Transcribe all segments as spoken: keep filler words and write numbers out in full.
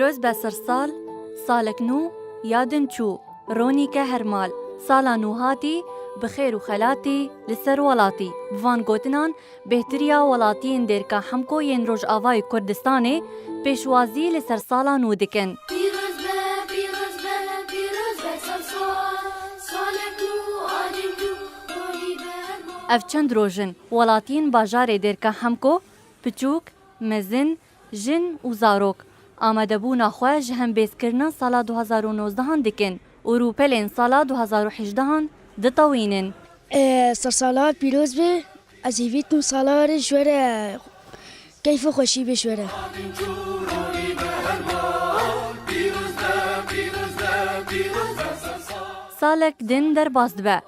Pîroz be sersal, salek nû ya din çû, ronîke hermal, sala nû hatî, bi xêr û xelatî li ser welatî. Bi van gotinan bêhtiriya welatiyên Dêrka Hemko yên Rojavayê Kurdistanê pêşwazî li sersala nû dikin. Pîroz be, pîroz be, pîroz be sersal, salek nû, alî nû, ronî be hermal. Ev çend roj in, welatiyên bajarê Dêrka Hemko, piçûk, mezin, jin û zarok, amadebûna xwe ji hembêzkirina sala du hazar û nozdehan dikin û rûpelên sala du hazar û hejdehan ditewînin. Ê, sersala pîroz be, ez hêvî dikim sala were ji we re keyf û xweşî bê ji we re. Salek din derbas dibe,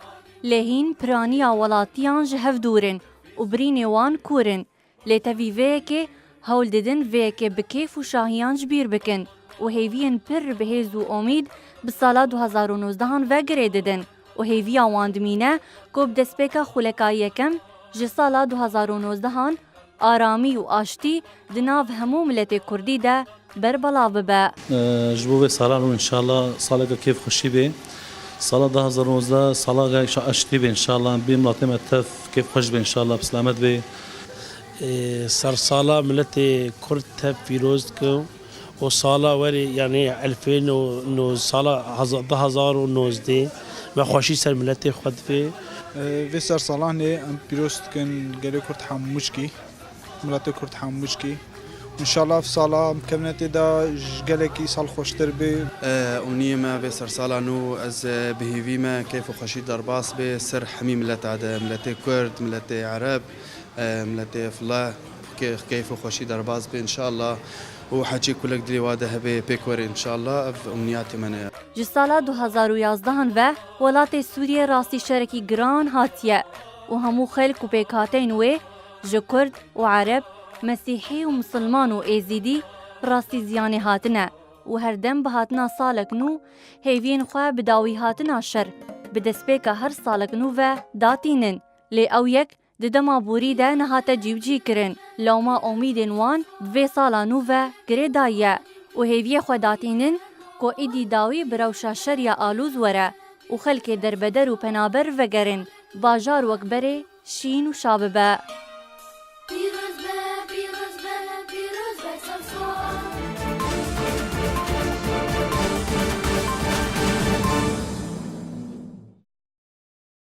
lê hîn piraniya welatiyan ji hev dûr in û birînê wan kûr in. Lê tevî vê yekê hewl didin vê yekê bi kêf û şahiyan ji bîr bikin û hêviyên pir bi hêz û omîd bi sala du hazar û nozdehan ve girê didin û hêviya wan dimîne ku bi destpêka xuleka yekem ji sala du hazar û nozdehan aramî û aştî di nav hemû miletê kurdî de ber belav bibe. Ji bo vê sala nû înşallah saleke kêfxweşî bê. Sala du hazar û nozdeh saleke aştî bê înşallah. Bê miletê me tev kêfxweş bê înşallah, bi selamet bê. Ê, sersala miletê Kurd tev pîroz dikim û sala werê, yanî elfê no, no, sala heza-, du hazar û nozdeh me xweşî ser miletê xwe divê. Ê, vê sersalanê em pîroz dikin gelê Kurd hemûçkî, miletê Kurd hemûçkî. Înşallah ev sala em kevine tê de ji gelekî sal xweştir bê. Ê, umniyê me vê sersala nû, ez, ê, bi hêvî me keyf û xweşî derbas bê ser hemî mileta de, miletê Kurd, miletê Ereb, e, miletê File, ke-, keyf û xweşî derbas be înşallah. Û heçî kulek dilê wa de hebe pêk were înşallah, ev umniyatê me ne. Ji sala du hazar û yazdehan ve welatê Sûriyê rastî şerekî giran hatiye û hemû xelk û pêkhateyên wê ji Kurd û Ereb, Mesîhî û Misilman û Êzîdî rastî ziyanê hatine û her dem bi hatina salek nû hêviyên xwe bi dawî hatina şer bi destpêka her salek nû ve datînin. Lê ew yek di dema borî de nehate cîbicî kirin. Lewma omîdên wan di vê sala nû ve girêdayî ye û hêviyê xwe datînin ku îdî dawî bi rewşa şeriya alûz were û xelkê derbeder û penaber vegerin, bajar wek berê şîn û şa bibe.